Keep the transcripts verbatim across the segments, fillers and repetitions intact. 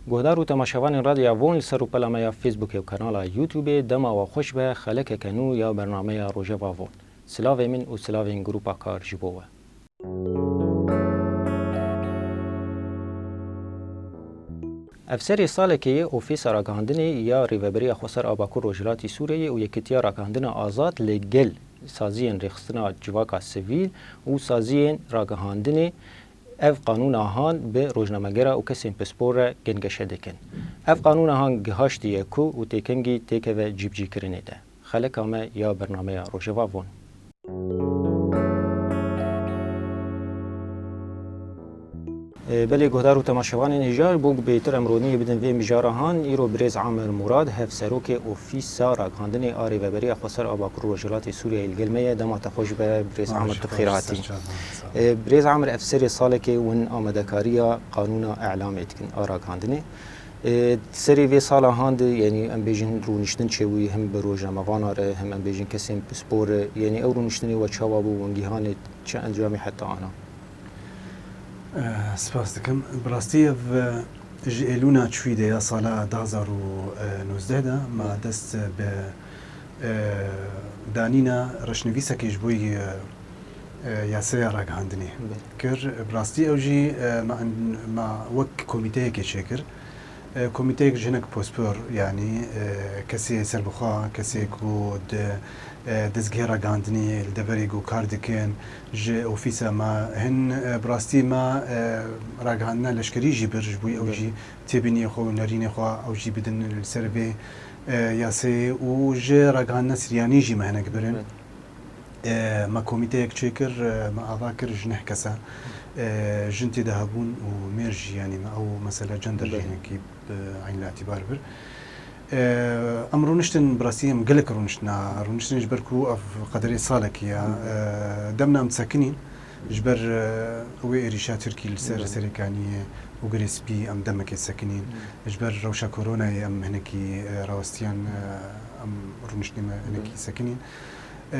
Guhdar û temaşevanên Radyoya Von li ser rûpela me ya Facebookê û kanala YouTubeê, dema we xweş be, xelekeke nû ya bernameya Rojeva Von. Silavê min û silavên Grûpa Kar ji bo we. Ev serê salekê ye Ofîsa Ragihandinê ya Rêveberiya Xweser a Bakur Rojhilatî Sûriyeyê û Yekîtiya Ragihandina Azad li gel saziyên rêxistina civaka sivîl û saziyên ragihandinê ev qanûna han bi rojnamegera û kesên pispor re gengeşe dikin. Ev qanûna han gihaştiye ku û têkengî têkeve cîbicîkirinê de. Xeleka me ya bernameya Rojeva Von. Ê, belê guhdar û temaşevanên hêja, bo ku bêtir em roniyê bidin vê mijara han, îro birêz Amir Murad, hevserokê Ofîsa Ragihandinê a Rêveberiya Xweser a Bakur Rojhilatê Sûriyeyê li gel me ye. Dema te xweş be, birêz Amir, tu bi xêr hatî. Ê, birêz Amir, ev serê salekê hûn amadekariya qanûna elamê dikin a ragihandinê. Ê, serê vê sala han de, yanî em bêjin rûniştin çêbûyî him bi rojnamevana re, him em bêjin kesên pispor re, yanî ew rûniştinê we çawa bû, û gihanê çi encamê heta ana? Eh, spas dikim. Bi rastî ev, eh, ji Êlûna çûyî de ya sala du hazar û nozdeh de me dest bi, eh, danîna reşnivîsekê ji bo, eh, eh, yaseya ragihandinê kir. Bi rastî ew jî, eh, me, me wek komîteyekê çêkir. E, komîteyek ji hinek pospor, yanî, e, kesê serbixwe, kesê ku di, e, dezgehê ragihandinê li deverê ku kar dikin, ji ofîsa me hin, e, bi rastî me, e, ragihandina leşkerî jî bir, ji bo ew jî têbîniyê xwe û nerînê xwe ew jî bidin li ser vê, e, yaseyê û ji ragihandina siryanî jî me hinek birin. E, me komîteyek çêkir, e, me ava kir ji neh kesa. E, jin tê de hebûn û mêr jî, yanî me ew mesele gender jî hinekî bi eyn li îtîbar bir. E, em rûniştin, bi rastî em gelek rûniştina, rûniştin ji ber ku ev qederê salekî ye. E, demna em disekinîn, ji ber, e, wê êrîşa Tirkî li ser Serêkaniyê û Girê Spî em demekê sekinîn. Ji ber rewşa koronayê em hinekî, e, rawestiyan, e, em rûniştê me hinekî sekinîn. E,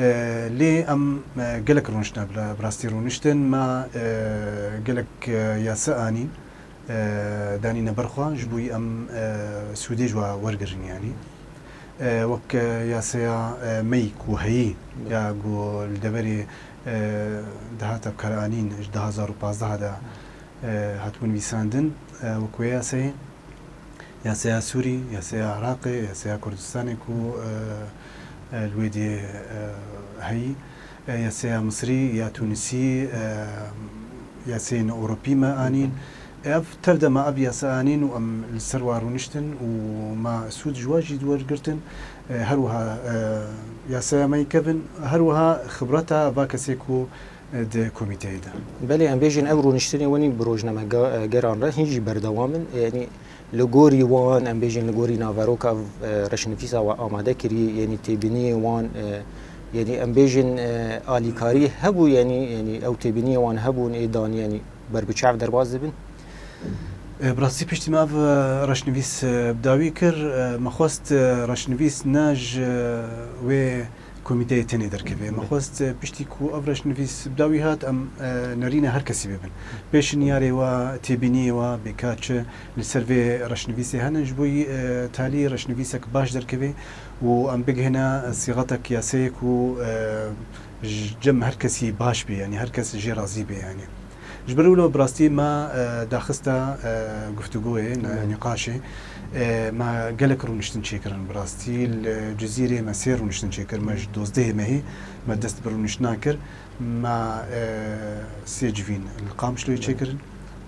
lê em, e, gelek rûniştina bi, bi rastî rûniştin. Me, e, gelek, e, yasa anîn, e, danîne ber xwe, ji bo em, e, sûdê ji we wergirin, yanî. E, wek, e, yaseya, e, mey ku heyî ya ku li deverê, e, dihate bikaranîn ji du hazar û pazdeh de, e, hatibû nivîsandin, e, wek wê yaseyê. Yaseya Sûrî, yaseya Iraqê, yaseya Kurdistanê ku, e, e, li wê dê, e, heyî, e, yaseya Misrî ya Tûnisî, e, yaseyên Ewropî me anîn. Ev tev de me ev yasa anîn û em li ser wa rûniştin û me sûd ji wa jî wergirtin. E, her wiha, e, yasaya me yê kevin, her wiha xibreta va kesê ku di komîteyê de. Belê, em bêjin ev rûniştinê wenî bi rojnamegeran re hîn jî berdewam in. Yanî li gorî wan, em bêjin li gorî naveroka, e, reşnivîsa we amade kirî, yanî têbîniyê wan, e, yanî em bêjin, e, alîkarî hebû, yanî, yanî ew têbîniyê wan hebûn ê dan, yanî ber bi çav derbas dibin? E, bi rastî piştî me ev, e, reşnivîs, e, bi dawî kir, e, me xwest, e, reşnivîs ne ji, e, wê komîteyê tenê derkeve. Me xwest, e, piştî ku ev reşnivîs bi dawî hat, em, e, nerîne her kesî bibin. Pêşniyarê we, têbîniyê we, bê ka çi li ser vê reşnivîsê hene, ji bo, e, talî reşnivîsek baş derkeve û em bigihine sîxetek yaseyê ku, e, ji cem her kesî baş bê, yanî her kes jê razî bê, yanî. Ji ber wilo bi rastî me, e, daxista, e, guftûgoyê, ne-, Belê. nîqaşê, e, me gelek rûniştin çêkirin bi rastî. Li Cizîrê me sê rûniştin çêkir, me ji dozdehê mehî me dest bi rûniştina kir. Me, e, sê civîn li Qamişloyê Belê. çêkirin.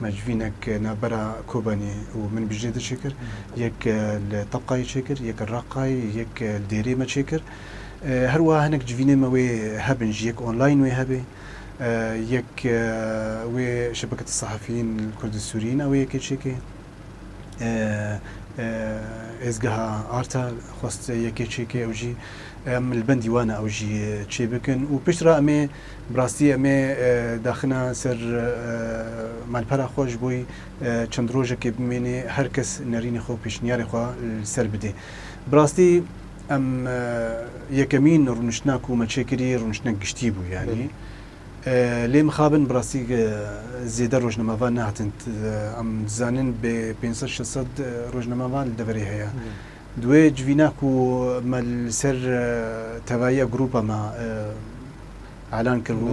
Me civînek navbera Kobanê û Minbicê de çêkir. Yek, e, li Tebqayê çêkir, yek li Reqayê, yek, e, li Dêrê me çêkir. E, her wiha hinek civînê me wê hebin jî, yek online wê hebe. E, yek, e, wê Şebeket Sehefiyîn Kurd Sûriyîn, ew ê yekê çêke. E, e, êzgeha Arta xwest yekê çêke, ew jî em li bendî wan e, ew jî çê bikin. Û piştre em ê, bi rastî em ê, e, daxina ser, e, malpera xwe ji bo, e, çend rojekê bimêne, her kes nerînê xwe û pêşniyarê xwe li ser bide. Bi rastî em, e, yekemîn rûniştina ku me çêkirî, rûniştinek giştî bû, yanî. Belê. E, lê mixabin bi rastî, e, zêde rojnamevan nehatin. T-, e, em dizanin bê pênc sed şeş sed, e, rojnamevan li deverê heye. Di wê civîna ku me li ser, e, tevahiya grûpa me, e, elan kiribû,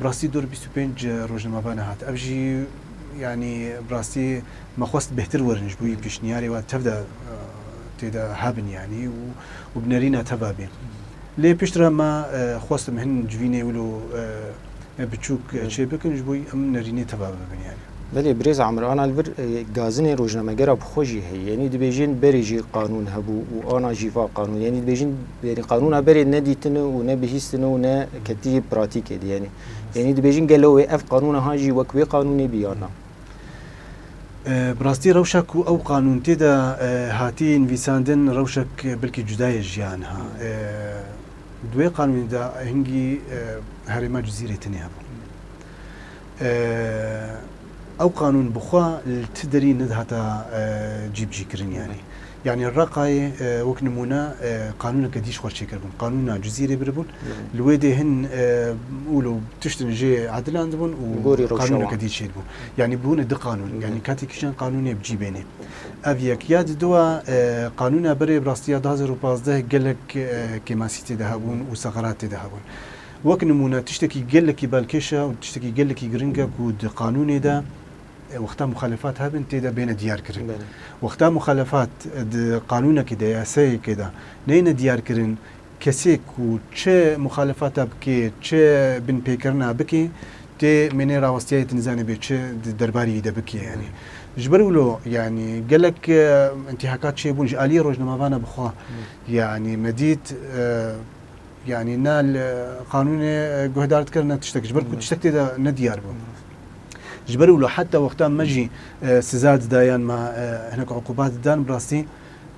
bi rastî dor bîst û pênc rojnamevan nehat. Ev jî, yanî, bi rastî me xwest bêhtir werin ji bo wî pêşniyarê we tev de, e, tê de hebin, yanî, û, û bi nerîna teva bê. Lê piştre me, e, xwestim hin civînê wilo, e, e, biçûk, e, çê bikin, ji bo em nerînê teva bibin, yanî. Belê, birêz Amir, ana li vir, e, gazinê rojnamegera bi xwe jî heye. Yanî dibêjin berê jî qanûn hebû û ana jî va qanûn. Yanî dibêjin, yanî qanûna berê ne dîtine û ne bihîstine û ne ketî pratîkê de, yanî. Yanî dibêjin gelo wê ev qanûna ha jî wek wê qanûnê bî ya na? E, bi rastî rewşa ku ew qanûn tê de, e, hatî nivîsandin rewşek belkî cuda ye ji ya niha. E, di wê qanûnê de hingî, e, herêma Cizîrê tenê hebû. E, ew qanûn bi xwe li ti derî nedihata, e, cîbicîkirin, yanî. Yanî Reqayê, e, wek nimûne, e, qanûneke dî ji xwe çêkiribûn. Qanûna Cizîrê biribûn. Li wê dê hin, e, ûlo tiştin jê edilandibûn û qanûneke dî çêdibû. Yanî bûne di qanûn. Yanî katekî çend qanûnê bi cî bênê. Ev yek. Ya diduwa, e, qanûna berê bi rastî ya du hazar û pazdeh gelek, e, kêmasî tê de hebûn û sexerat tê de hebûn. Wek nimûne tiştekî gelekî balkêş e û tiştekî gelekî giring e ku di qanûnê de, e, wexta muxalefat hebin tê de bêne diyar kirin. Belê. Wexta muxalefat di qanûnekê de, yasayekê de neyne diyar kirin, kesê ku çi muxalefata bike, çi binpêkirina bike, tê mênê rawestiyayê, tu nizanî bê çi di derbarî wî de bike, yanî. Ji ber wilo, yanî, gelek, e, întihakat çêbûn ji aliyê rojnamevana bi xwe. Yanî, me dît, e, yanî, ne li qanûnê, e, guhdar dikir, ne tiştek. Ji ber ku tiştek tê de ne diyar bû. Ji ber wilo heta wexta me jî, e, siza didayan, me, e, hinek uqubat didan, bi rastî,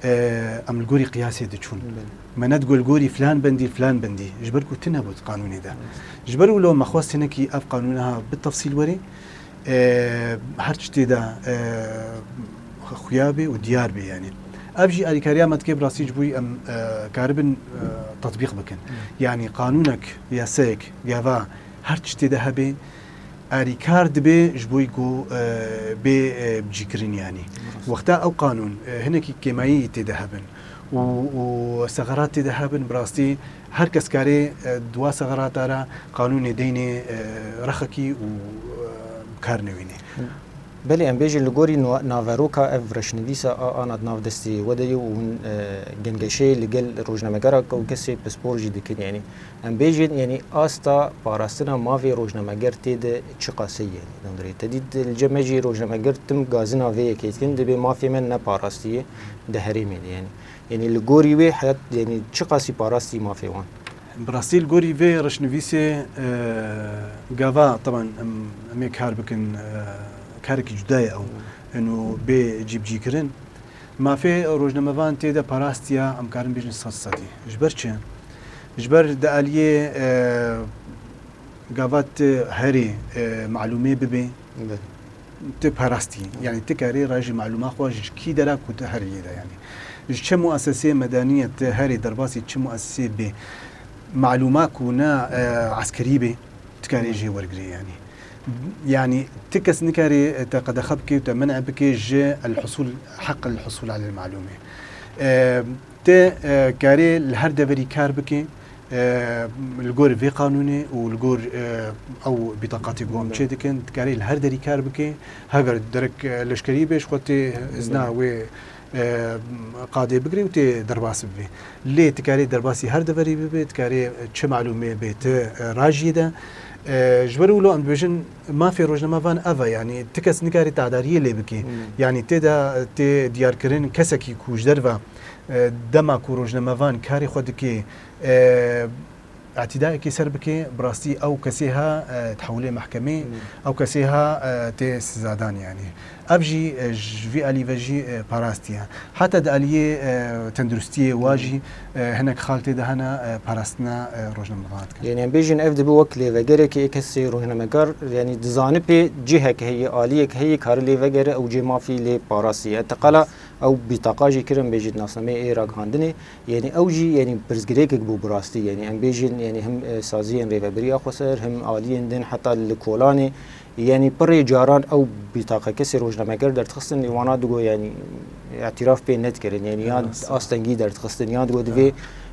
e, em li gorî qiyasê diçûn. Belê. Me nedigul gorî filan bendî, filan bendî. Ji ber ku tune bû di qanûnê de. Ji ber wilo me xwest hinekî ev qanûna bi tefsîl werê, e, her tiştê de, e, xuya bê û diyar bê, yanî. Ev jî alîkariya me dike bi rastî ji bo em, e, karibin, e, tetbîq bikin. Yanî qanûnek, yasayek, gava her tiştê de hebe, alîkar dibe ji bo ku, e, bê, e, bicîkirin, yanî. Wexta ew qanûn, e, hinekî kêmayî tê de hebin û, û sexerat tê de hebin, bi rastî her kes karê, e, di wa sexerata re qanûnê deynê, e, rexekî û, e, bi kar newînê. Belê, em bêjin li gorî na-, naveroka ev reşnivîsa a ana di nav destê we de ye û hûn, e, gengeşeyê li gel rojnamegera ew kesê pispor jî dikin, yanî. Em bêjin, yanî asta parastina mafê rojnameger tê de çiqas e, yanî, nandire. Te dît li cem me jî rojnameger tim gazina vê yekê dikin, dibê mafê me ne parastiye di herêmê de, yanî. Yanî li gorî wê heyat, yanî çiqasî parastî mafê wan? Bi rastî li gorî vê reşnivîsê, e, gava, teban em, em ê kar bikin, e, karekî cuda ye ew. Eno bê cîbicîkirin. Mafê rojnamevan tê de parastiya, em karin bêjin sed sedî. Ji ber çi? Ji ber di aliyê, e, gava tu herî, e, malûmê bibê, tu parastî. Yanî tu karî rajî malûma xwe ji kî dera ku tu herî de, yanî. Ji çi muesesê medeniyê tu herî derbasî çi muesesê bê, malûma ku ne, e, eskerî bê, tu karî jê wergirê, yanî. Yanî ti kes nikarî te qedexe bike û te men'e bike ji el-husûl, heq el-husûl alel malûmê. E, Te, e, karê li her deverî kar bike, e, li gor vê qanûnê û li gor, e, ew bîtaqatê ku em çê dikin, dikarê li her derî kar bike. Heger derek, e, leşkerî bê, ji xwe tê izna wê, e, qadê bigirê û tê derbas bibe. Lê dikarê derbasî her deverî bibe, dikarê, e, çi malûmê bê ti, e, rajiyê de. E, ji ber wilo em dibêjin mafê rojnamevan ev e, yanî ti kes nikarê tedariyê lê bike. Yanî tê de, tê diyarkirin kesekî ku ji derve E, dema ku rojnamevan karê xwe dike, e, îtîdayekê ser bike, bi rastî ew kesê ha, e, tehewilê mehkemê, ew kesê ha, e, tê sizadan, yanî. Ev jî, e, ji vî alî ve jî, e, parastiye. Heta di aliyê, e, tenduristiyê wa jî, e, hinek xal tê de hene, e, parastina, e, rojnamevan dikin. Yanî em bêjin ev dibe wek lêvegerekê ê kesê rojnamegar, yanî dizanibê cihek heye, aliyek heye, kare lê vegere ew cê mafî lê parastî. Teqala Ew bîtaqa jî kirin bêjî di nasnameyê ê ragihandinê, yanî ew jî yanî pirsgirêkek bû bi rastî, yanî em bêjin yanî him, e, saziyên rêveberiya xweser, him aliyên din heta li kolanê, yanî pirê caran ew bîtaqe kesê rojnameger derdixistin, lê wana digo yanî îtiraf pê nedikirin, yanî ya astengî derdixistin, ya digo divê,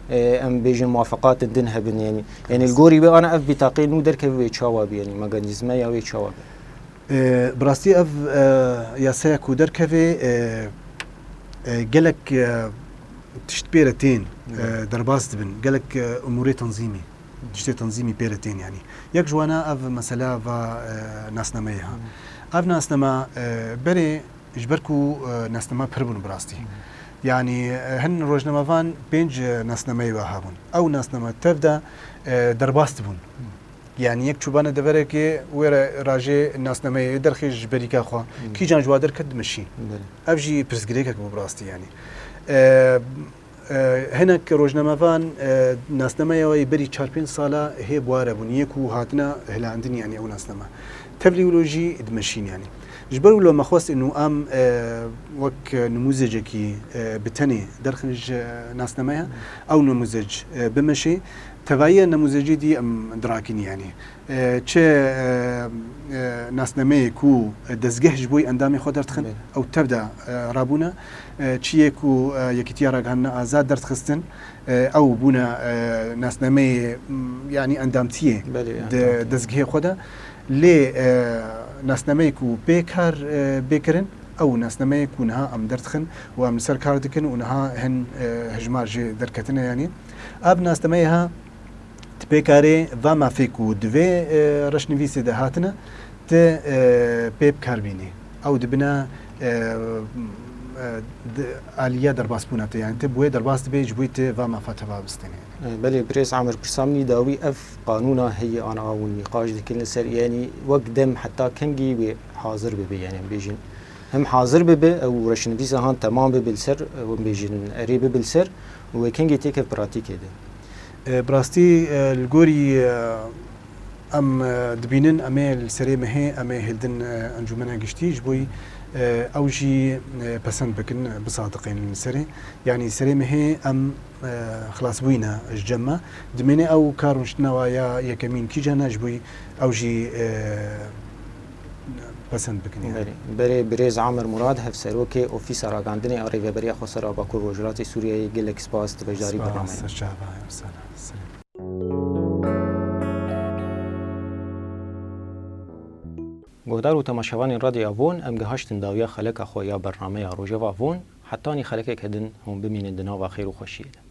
e, em bêjin muwafaqatên din hebin, yanî, yanî li gorî wê ana ev bîtaqê nû derkeve wê çawa bî, yanî mekanîzmeya wê çawa bî? E, bi rastî ev, e, yasaya ku derkevê, e, e, gelek, e, tişt pê re tên, e, derbas dibin. Gelek, e, umûrê tanzîmî, tiştê tanzîmî pê re tên yanî. Yek ji wana ev mesela va, e, nasnameyê ha. Ev nasnama, e, berê ji ber ku, e, nasnama pir bûn bi rastî. Yanî, e, hin rojnamevan pênc, e, nasnameyê we hebûn. Ew nasname tev de, e, derbas dibûn. Yanî yek çûbane deverekê wê re rajê nasnameyê derxê ji berîka xwe. Kîjan ji wa derket dimeşî. Belê. Ev jî pirsgirêkek bû bi rastî yanî. E, e, hinek rojnamevan, e, nasnameya wê berî çar pênc sala hê bi wa re bûn. Yê ku hatine hilandin yanî ew nasname. Tevlî wilo jî dimeşîn yanî. Ji ber wilo me xwest inu em, e, wek nimûzecekî, e, bi tenê derxin ji nasnameya, ew nimûzec, e, bimeşê. Tevahiya nemûzecê dî em dirakîn yanî. E, çi, e, e, nasnameyê ku dezgeh ji bo endamê xwe derdixin, ew tev de, e, rabûne. E, çiyê ku, e, Yekîtiya Ragihandina Azad derdixistin, e, ew bûne, e, nasnameyê, m, yanî endamtiyê di dezgehê xwe de. Lê, e, nasnameyê ku pê kar, e, bê kirin, ew nasnameyê ku niha em derdixin û em li ser kar dikin û niha hin, e, hejmar jê derketine yanî. Ev nasnameyê ha, tu pê karê va mafê ku di vê, e, reşnivîsê de hatine, tu, e, pê bi kar bînî. Ew dibine, e, e, di, aliya derbasbûna te. Yanî tu bi wê derbas dibê, ji bo tu va mafa teva bistênê. E, belê, birêz Amir, pirsa min î dawî ev qanûna heye ana ew nîqaş dikin li ser, yanî wek dem heta kengî wê hazir bibe, yanî em bêjin him hazir bibe, ew reşnivîsa han temam bibe li ser, ew em bêjin erê bibe li ser û wê kengê têkeve pratîkê de. E, bi rastî, e, li gorî, e, em, e, dibînin, em ê li serê mehê, em ê hêldin, e, encûmena giştî, ji bo, e, ew jî, e, pesend bikin, e, bisadiqînin li serê. Yanî serê mehê em, e, xilasbûyî ne ji cem me. Dimêne ew kar rûniştina wa ya yekemîn kîjan e, ji bo ew jî, e, pesend bikin yanî. Belê. Berê birêz Amir Murad, hevserokê Ofîsa Ragandinê a Rêveberiya Xweser a Bakur Rojhilatê Sûriyeyê, gelek spas di beşdarî bernameyê. Spas, ser çava, selamet. Guhdar û temaşevanên Radyoya Von, em gihaştin dawiya xeleka xwe ya bernameya Rojeva Von, hetanî xelekeke din hûn bimînin di nava xêr û xweşiyê de.